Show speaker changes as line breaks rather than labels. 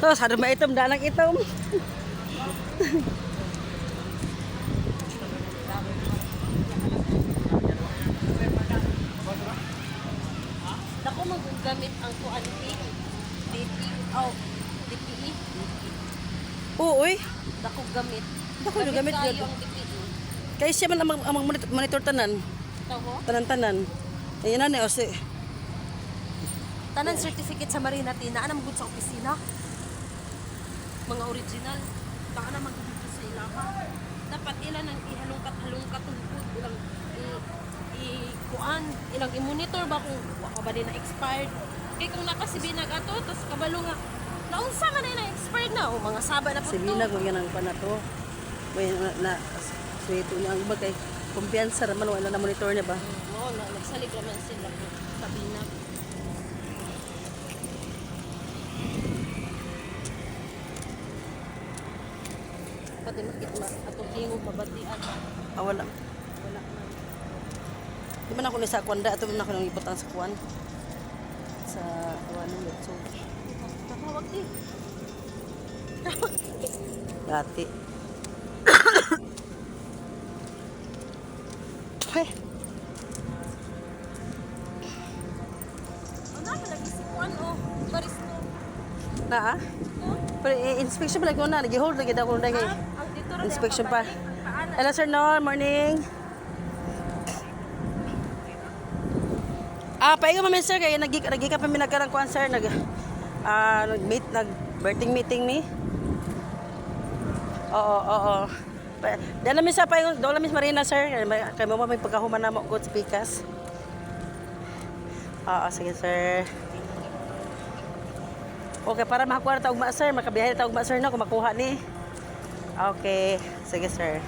So, sa maitom, danang itom.
Dako magagamit ang kuan DT, oh, DPE.
Oo, uy.
Dako gamit.
Dako gamit
kayo
gyud.
ang DPE.
Kay siya man ang monitor tanan.
Tawo?
Tanan-tanan. Ayun na ni o si.
Tanan certificate sa Marina Tina, ana magud sa opisina. Mga original. Baka na magud dito sa ilaha. Dapat ila nang ihalungkat-halungkat tungkod ilang i, i kuan, ilang i-monitor ba kung wa ka ba din na expired. Kay kung nakasibinag ato, tapos kabalo nga naunsa man ay na expired na o mga saba na
Si
po to.
Binag mo yan ang pa na to. May na, na sweet niya ang bagay. Kumpiyansa raman wala na monitor niya ba.
Mo na nagsalig raman sila sa binag. Pati makita ma atong tingog mabatian.
Ah, wala.
Wala man.
Di man ako ni sa kuan da ato man ako nang ibutang sa kuan. Sa kuan ng YouTube.
Tatawag di.
Dati. Ay,
Ano pa lagi si kuan oh. Baristo.
na ah.
No?
Pero inspection pa lagi ko na, nag-hold lagi daw ko na kay.
Ah, ang dito ra
Inspection pa.
Paana.
Hello sir Nor, morning. Ah, paingon man sir kay nagik nagika pa mi nagkarang kuan sir nag nag-meet nag birthday meeting mi. Oo, oo. Pa, dala mi sa paingon, doon mi sa Marina sir kay, kay mo may pagkahuman na mo good speakers. Oo, sige sir. Okay, para makakuha na ta ugma sir, makabiyahe na ta ugma sir no kung makuha ni. Okay, sige sir.